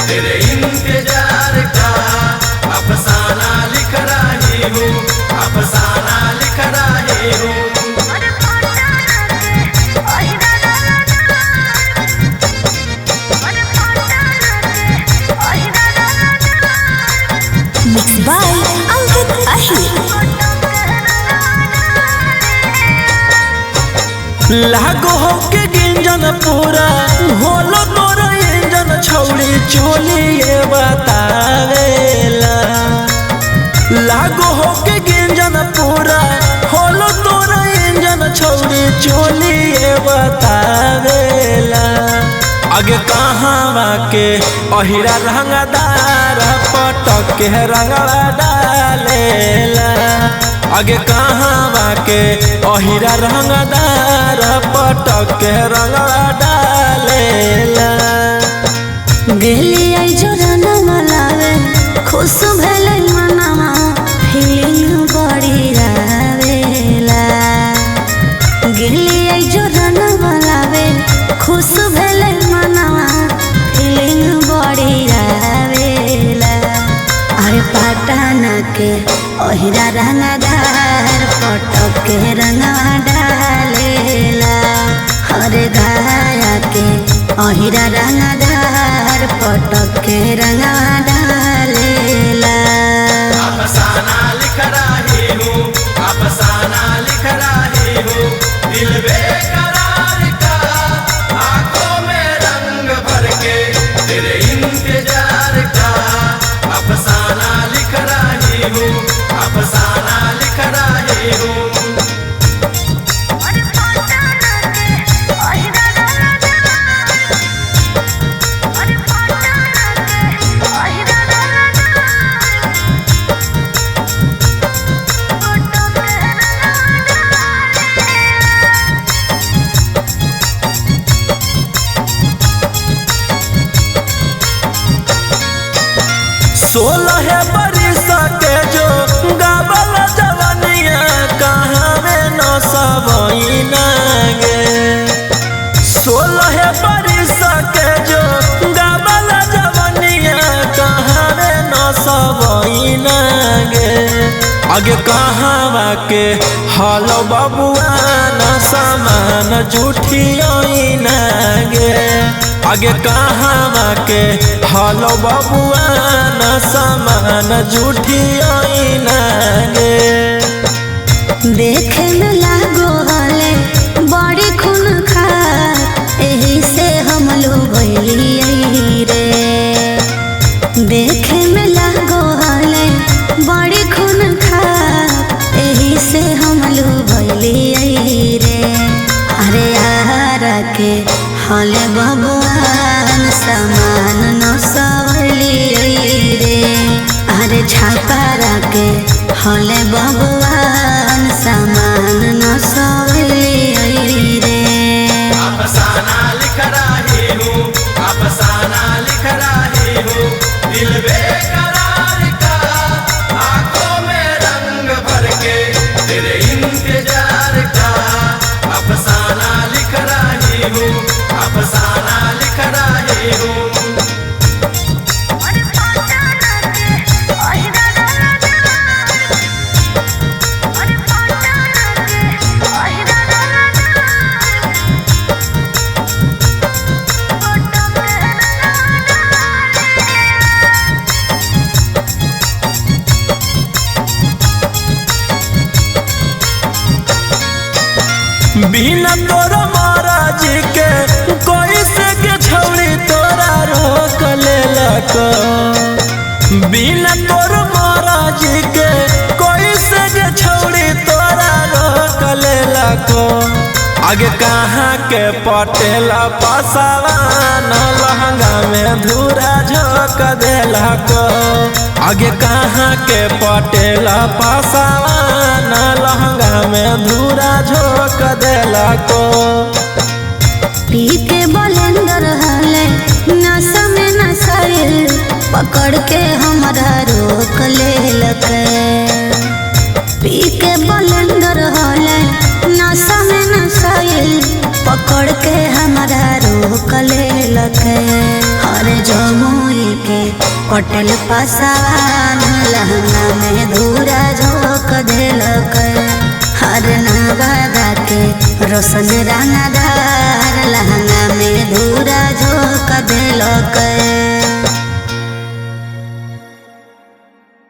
तेरे इंतजार का अफसाना लिख रही हूँ, अफसाना लिख रही हूँ। Mixed by Ankit Ahir. लागो हो के गिंजन पूरा होलो तोरा इंजन छौड़ी चोली ये बतावेला। लागो हो के गिंजन पूरा होलो तोरा इंजन छौड़ी चोली ये बतावेला। आगे कहाँ के अहिरा रंगदार पटक के रंगड़ा डालेला। आगे कहाँ के अहिरा रंगदार पटक के रंगड़ा डालेला। गेली आई जोरा मलावे खुश भेलै मनवा फीलिंग बड़ी आवेला। गेली आई जोरा मलावे खुश भेलै मनवा फीलिंग बड़ी आवेला। अरे पटना के ओहिरा रंगदार पटक के रंगवा डालेला। अरे गाया के ओहिरा रंगदार पटक के रंगवा डालेला। अफसाना लिख रही हूँ, अफसाना लिख रही हूँ, दिल बेकरार का आंखों में रंग भर के तेरे इंतजार का अफसाना लिख रही हूँ, अफसाना लिख रही हूँ। सोलह बरिस के जो गावल जवनिया कहाँ में न सबैना गे। 16 बरिस के जो गावल जवनिया कहाँ में न सबैना गे। आगे कहाँ के हलो बबुआ न सामान जुठिया गे। आगे कहाँ के हलो बबुआ न सामान जुठिया गे। देखे में लागो हले बड़ी खून खा एही से हम लोग रे। देखे में लागो हले बड़ी खून खा एही से हम लोग रे। अरे आरा के हले बबुआन सामान न सवली रे। अरे छापारा के हले बबुआन सामान न सवली रे। अफसाना लिख रही हूँ, अफसाना लिख रही हूँ, दिल बेकरार का आंखों में रंग भर के तेरे इंतजार का अफसाना लिख रही हूँ, अफसाना लिख रही हूँ। बिना तोरा महाराज के कोई से के छौड़ी तोरा रोक लेलक। बिना तोरा महाराज के कोई से के छौड़ी तोरा रोक लेलक। आगे कहाँ के पटेला पसावान लहंगा में धूरा झोंक देलक। आगे कहाँ के पटेला पसावान लहंगा में धूरा झोंक देलक। पी के बलेंदर हले नशा में नसाइल पकड़ के हमरा रोक लेलक। पी के बलेंदर हले नशा में नसाइल पकड़ के हमरा रोक लेलक। हर जमुई पटल पसवान लहंगा में धूरा झोंक देलक। हर नवादा के रोशन रंगदार लहंगा में धूरा झोंक देलक।